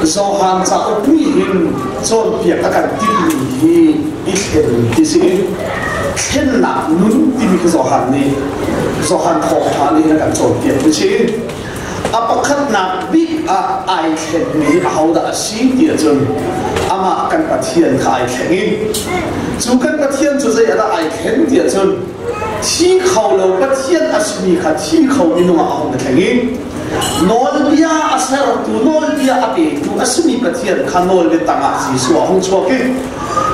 Johan cauk nih hin cawnpiak a kan timhmi hi i thlen ti si in thlennak nun timi kha Johan nih Johan thawngṭha nih a kan cawnpiak ti si. A pakhatnak bik ah ai thlenmi ahodah a si ti ahcun amah kan Pathian kha ai thleng i cu kan Pathian cu zei ah dah ai thlen ti ahcun thi kho lo Pathian a simi kha thi kho minung ah a hung i thleng i nawlbia a sertu nawlbia a petu a simi Pathian kha nawlbia tangah Jesuh a hung chuak i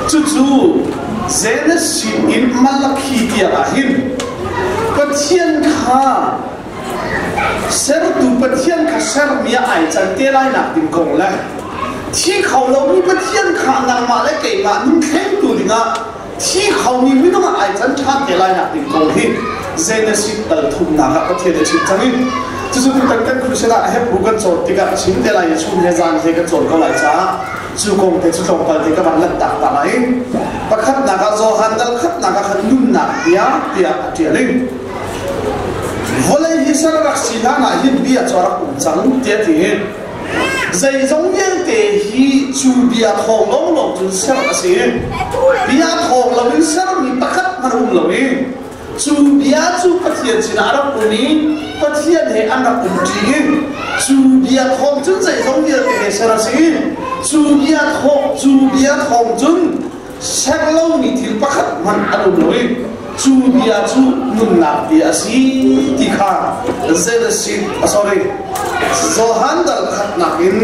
cucu Genesis in Malakhi tiang ah hin Pathian kha Sertu Pathian kha sermi ah ai can te lai nak ding kong le thi kho lomi Pathian kha nangmah le keimah nun thlengtu dingah thi khomi minung ah ai can ṭhan te lai nak ding kong hi Genesis dal thumnak ah Pathian a chim cang i cucu tutan kan crusade ah Hebrew kan cawn tikah ka chim te lai i chun he zan he kan cawn ko lai caah cu kong te cu tlawmpal te ka van lanhtak ta lai. Pakhatnak ah Johan dal khatnak ah khan nunnak bia tiah a ṭial i Vawlei hi ser rak si hlan ah hin bia cu a rak um cang tiah ti hi zeizong vialte hi cu bia thawng lawnglawng cun ser a si. Bia thawng loin sermi pakhat hmanh a um lo i cu bia cu Pathian sinah a rak um i Pathian he an rak umṭi i cu bia thawng cun zeizong vialte he ser a si. Cu bia thawng cu bia thawng cun ser lomi thil pakhat hmanh an um lo i cu bia cu nunnak bia a si ti kha Genesis sorry Johan dal khatnak in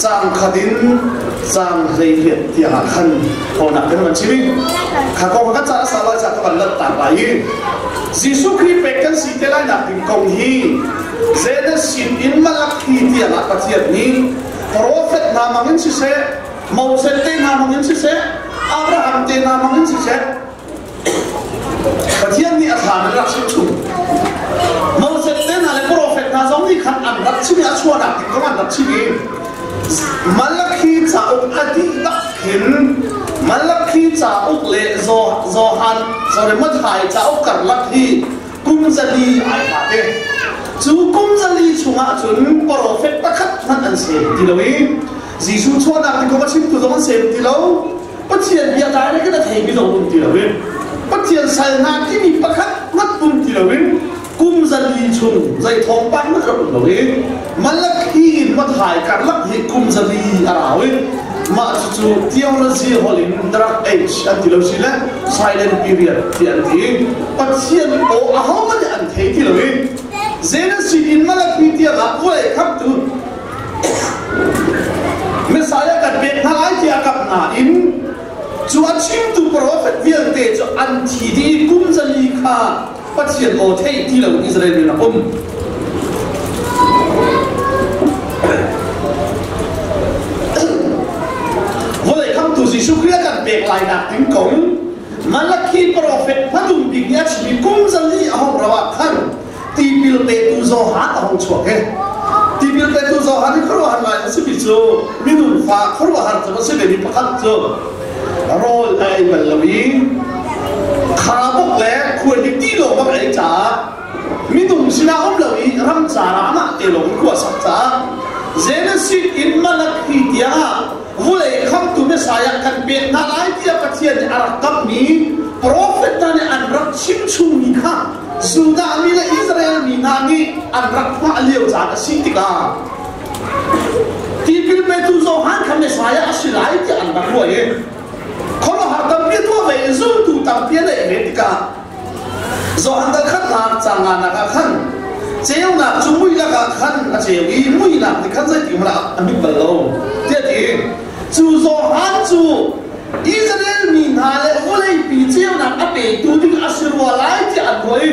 caang khat in caang 18 tiang ah khan honak kan van chim i kha kong kan ca sa lai ca ka van lat tak lai i Jesuh Khrih pek kan si te lai nak ding kong hi Genesis in Malakhi tiang ah Pathian nih profet hna mang in siseh Moses te hna hmang in siseh, Abraham te hna hmang in siseh, Pathian nih a thla in rak chim chung. Moses te hna le profet hna zong nih khan an rak chim i a chuahnak ding kong an rak chim i Malakhi cauk a dihlak khin Malakhi cauk le Johan sorry Matthai cauk karlak hi kum 400 ai hlat te. Cu kum 400 chungah cun profet pakhat hmanh an sem ti lo i Jesuh chuahnak ti kong a chimtu zong an sem ti lo. Pathian bia direct in a theimi zong um ti loin Pathian sal hna timi pakhat hmanh um ti loin kum 400 chung zei thawngpang hmanh rak um lo i Malakhi in Mathai karlak hi kum 400 a rau i mah cucu theology holh in dark age an ti lo si le silent period ti an ti. Pathian aw ahohmanh nih an thei ti lo i Genesis in Malakhi tiang ah vawlei khamtu Messiah kan pek hna lai tiah kap nain cu a chimtu profet vialte cu an thi dih i kum 400 kha Pathian aw theih ti lo Israel mi rak um. Vawlei khamtu Jesuh Khrih a kan pek lai nak ding kong Malakhi profet hmanung bik nih a chim i kum 400 a hong rau ah khan tipil petu Johan a hung chuak i tipil petu Johan i khuaruahhar ngai a simi cu minung fa khuaruahhar cu a si vemi pakhat cu rawl a ei bal lo i khabuk le khuai ti lawng bak a ei caah minung sinah um lo i ramcar ah amah te lawng in khua sak caah Genesis in Malakhi tiangah vulei khamtu Messiah kan pek hna lai tiah Pathian nih a rak kamhmi profet hna nih an rak chimchungmi kha Judah mi le Israel mi hna nih an rak hngah lio caan a si tikah tipil petu Johan kha Messiah a si lai tiah an rak ruah i khuaruahhar tampi a tuah ve i zultu tampi a neih ve tikah Johan dal khatnak caang nganak ah khan ceunak cu mui lakah khan a ceu i muinak nih khan zeitik hmanh ah a mit bal lo tiah a ti. Cu Johan cu Israel mi hna le vawleipi ceunak a petu ding a si rua lai tiah an ruah i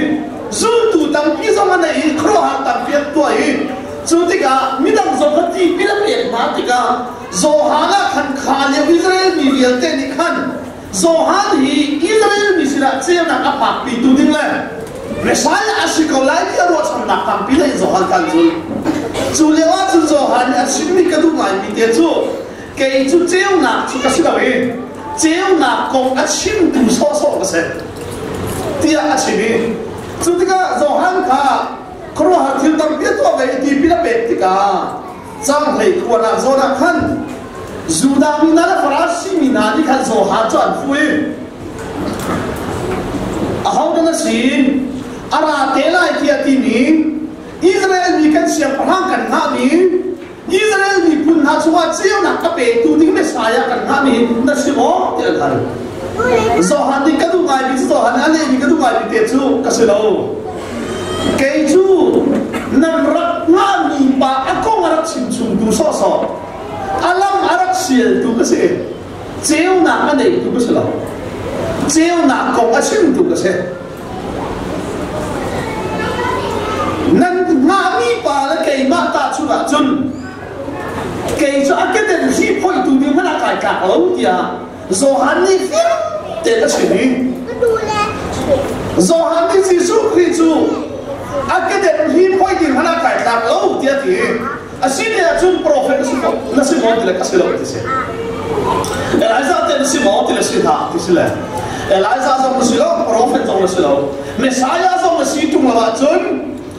zultu tampi zong an ei i khuaruahhar tampi an tuah i cu tikah midang zong kha tipil a pek hna tikah Johan ah khan kha lio Israel mi vialte nih khan Johan hi Israel mi sinah ceunak a phakpitu ding le Messiah a si ko lai tiah ruahchannak tampi le Johan kha an zulh. Cu lio ah cun Johan nih a chimmi ka duh ngaimi te cu kei cu ceunak cu ka si lo i ceunak kong a chimtu sawhsawh ka si tiah a chim i cu tikah Johan kha khuaruahhar thil tampi a tuah ve i tipil a pek tikah Cang hlei khuanak zawn ah khan Judah mi hna le Farasi mi hna nih khan Johan cu an fuh i ahodah na si? A ra te lai tiah timi Israel mi kan siangpahrang kan hngahmi Israel miphun hna chungah ceunak a petu ding Messiah kan hngahmi na si maw tiah an hal. Johan nih ka duh ngaimi cu Johan a lehmi ka duh ngaimi te cu ka si lo. Kei cu nan rak hngahmi pa a kong a rak chim chungtu sawhsawh, a lam a rak sialtu ka si. Ceunak a neitu ka si lo. Ceunak kong a chimtu ka si. Nan hngahmi pa le keimah tahchunh ahcun kei cu a keden hri phoihtu ding hmanh ah kai tlak lo tiah Johan nih fiang tein a chim i Johan nih Jesuh Khrih cu a keden hri phoih ding hmanh ah kai tlak lo tiah a ti. A si te ahcun profet na si ko na si maw ti le ka si lo ti si. Elijah te na si maw ti le si hlah ti si le Elijah zong na si lo profet zong na si lo Messiah zong na si ṭung lo ahcun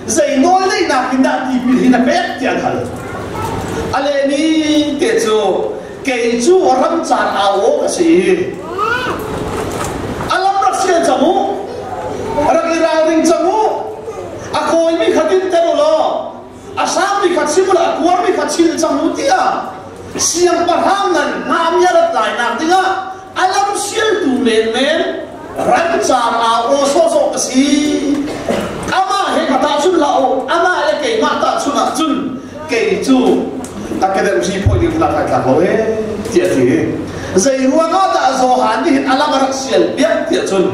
zei nawl neihnak in dah tipil hi na pek ti an hal. A lehmi te cu kei cu ramcar au aw ka si. A lam rak sial cang u, rak i ralring cang u, a kawimi kha dinter u law a sangmi kha chim u law a kuarmi kha chil cang u tiah siangpahrang ngan ngami a rat lainak dingah a lam sialtu menmen ramcar au aw sawhsawh ka si. Amah he ka tahchun hlah u, amah le keimah tahchun ahcun kei cu a kedem hri phawi ding tlak ai tlak lo ee tiah a ti. Zei ruangah dah Johan nih hin a lam a rak sial piak tiah cun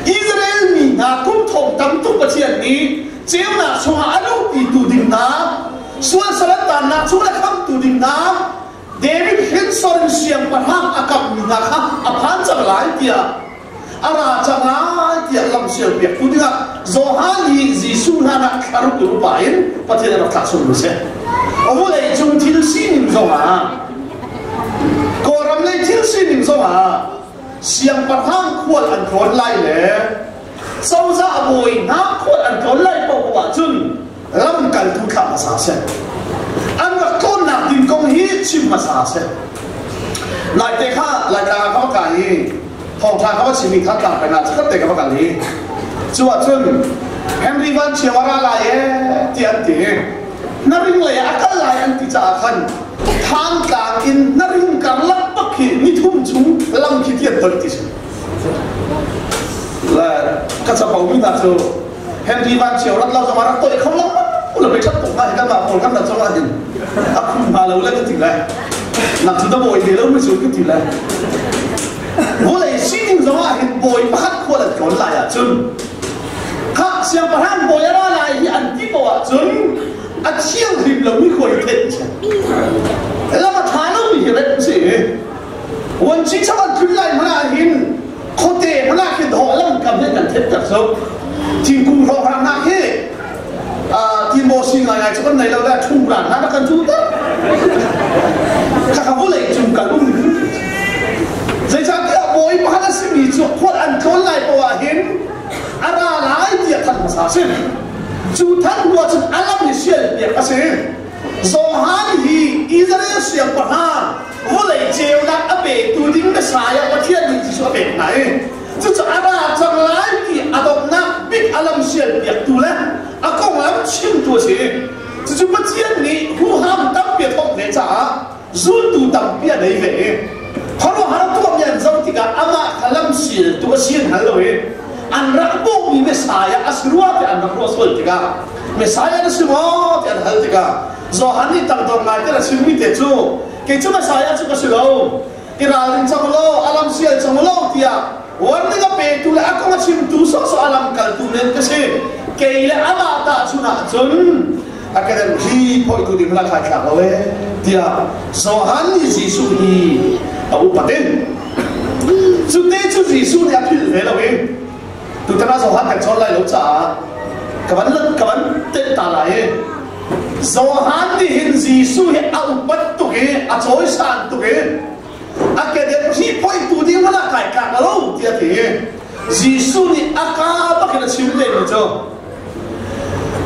Israel mi hna kum thong tam tuk Pathian nih ceunak chungah a luhpitu ding hna, sual salat tannak chung le khamtu ding hna, David hrinsor in siangpahrang a kammi hna kha a phan cang lai tiah a ra cang lai tiah lamsial piaktu dingah Johan hi Jesuh hlan ah thlaruk in upa in Pathian a rak thlah chung mi si. Vawlei cung thil sining zongah Kawlram lei thil sining zongah siangpahrang khual an tlawn lai le cozah bawi hna khual an tlawn lai paoh ahcun lamkaltu thlah hmasa seh. An rak tlawnnak ding kong hi chim hmasa seh. Laite kha Laitlang ah ka va kai i thawngṭha ka va chim i kha tlang peng ah chikkhat te ka va kal i cu ahcun Henry Van Ṭhio a ra lai ee tiah an ti. Na ring lei ah a kal lai an ti caah khan Thantlang in na ring karlak bak khi nithum chung lam khi ti an toih ti si. Le ka capo mi hna cu Henry Van Ṭhio rat lo zong ah rak toih kho lo la pe ṭhat tuk hna hi kanmah pawl kan rat zong ah hin a khum hna lo le ka ti le nak cu da bawi ve lo mi cu ka ti le vawlei sining zong ah hin bawi pakhat khual an tlawn lai ahcun kha siangpahrang bawi a ra lai hi an ti poh ahcun a thianghlim lomi khual i theih si lam a ṭha lomi hi rem si Vuanci chak an tlun lai hmanh ah hin khuate hmanh ah khin dawh lam kam hin kan theih tak so thingkung hrawkhrang hna khi timo si ngai ngai cu kan nei lo le ṭhum ran hna kan cu tak khakha vulei cung kan um zeicahtiah bawi pakhat a simi cu khual an tlawn lai poah ah hin a ra lai tiah thanh hmasa si cu thanh hnu ah cun a lam hi sial piak a si Johan hi Israel siangpahrang vawlei ceunak a petu ding Messiah Pathian nih Jesuh a pek hna i cucu a ra cang lai ti a donghnak bik a lam sialpiaktu le a konglam chimtu a si. Cucu Pathian nih huham tampi a thawk ve caah zultu tampi a nei ve i khuaruahhar tuahmi an zoh tikah amah kha lamsialtu a si an hngal lo i an rak bawhmi Messiah a si rua tiah an rak ruah sual tikah Messiah na si maw tiah an hal tikah Johan nih tangdor ngai te a chimmi te cu kei cu Messiah cu ka si lo i ralring cang law a lam sial cang law tiah warning a petu le a kong a chimtu sawhsawh a lamkaltu men ka si kei le amah tahchun ahcun a kedan hi phoihtu ding la khai thlak lo e tiah Johan nih Jesuh hi a upat in cu te cu Jesuh nih a philh ve lo i tutan ah Johan kan chawn lai lo caah ka van ka van tenh ta lai i Johan nih hin Jesuh hi a upat tuk i a cawisan tuk i a kedan hi phoihtu ding hmanh ah kai tlak lo tiah ti Jesuh nih a ka bak in a chim te mi cu.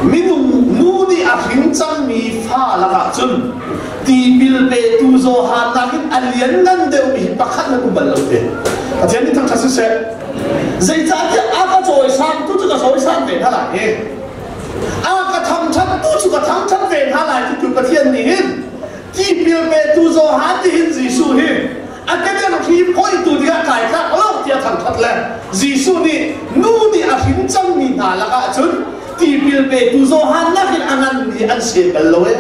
Minung nu nih a hrin cangmi fa lakah cun tipil petu Johan nakin a lianngan deuhmi hi pakhat nan um bal lo te. Pathian nih thangṭhat siseh. Zeicahtiah a ka cawisang tu cu ka cawisang ve hna lai i a ka thangṭhat tu cu ka thangṭhat ve hna lai ti tu Pathian nih hin tipil petu Johan nih hin Jesuh hi a keden hri phoihtu dingah kai tlak lo tiah thangṭhat le Jesuh nih nu nih a hrin cangmi hna lakah cun tipil petu Johan nakin a nganmi an sem bal lo ee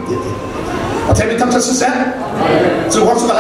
ti a ti. Pathian nih thangṭhat siseh. Cu kong cu ka.